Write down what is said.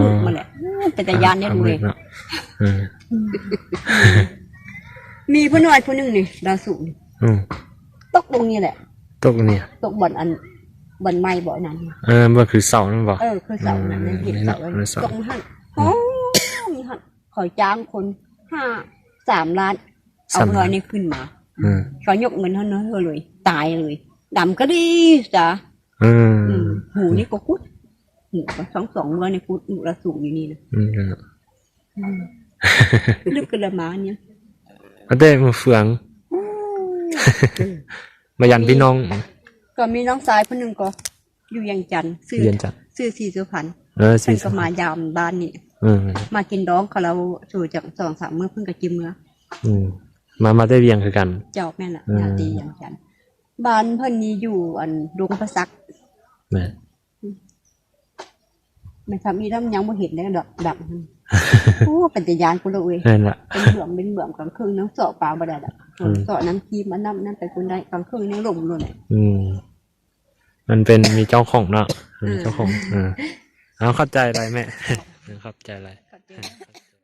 มืดมาแหละ เป็นตาย่านเนี่ย มืดเนาะ มีผู้น้อยผู้หนึ่งนี่ ดาวสุกร์นี่ ตกลงนี่แหละ ตกบ่อนอัน บ่อนไม้บ่อนนั้น บ่อนคือเสานั่นบ่ เออ คือเสานั่น เออ เห็นเสา เสา ตกหัน ห้องหัน เขาจ้างคนห้า สามล้าน เอาผู้น้อยนี่ขึ้นมา เขายกเงินให้น้อยเลย ตายเลย ดำก็ดีจ้ะ หูนี่ก็กุด หูก็สองสองเมือนี่กุด หูละสูงอยู่นี่นะ ลึกกันละมาเนี่ย อันเต้มาเฟือง มายันพี่น้อง ก็มีน้องชายคนหนึ่งก็ อยู่เวียงจันทน์ ชื่อ เวียงจันทน์ ชื่อศรีสุพรรณ เออ ศรีสุพรรณ เพิ่นก็มายามบ้านนี่ เออ มากินดองเขาแล้ว สู่จากสองสามมื้อเพิ่นก็กินเมือ มามาแต่เวียงคือกัน เจ้าแม่นละ เออ ญาติเวียงจันทน์ บ้านเพิ่นนี่อยู่อันดงพระสัก นะ มันทำอีน้ำยังบ่เห็นได้ดอกดับมัน โอ้ เป็นตาย้านกูเลยเว้ย นั่นละ เป็นเบื้องเป็นเบื้อง กลางคืนยังเสาะปลาบ่ได้ดอก อืม เสาะน้ำขี้มันน้ำนั่นไปคุณได้ กลางคืนยังหลงเลย อืม มันเป็นมีเจ้าของเนาะ มีเจ้าของ เออ เออ เอา ขอบใจหลายแม่ ขอบใจหลาย ขอบใจ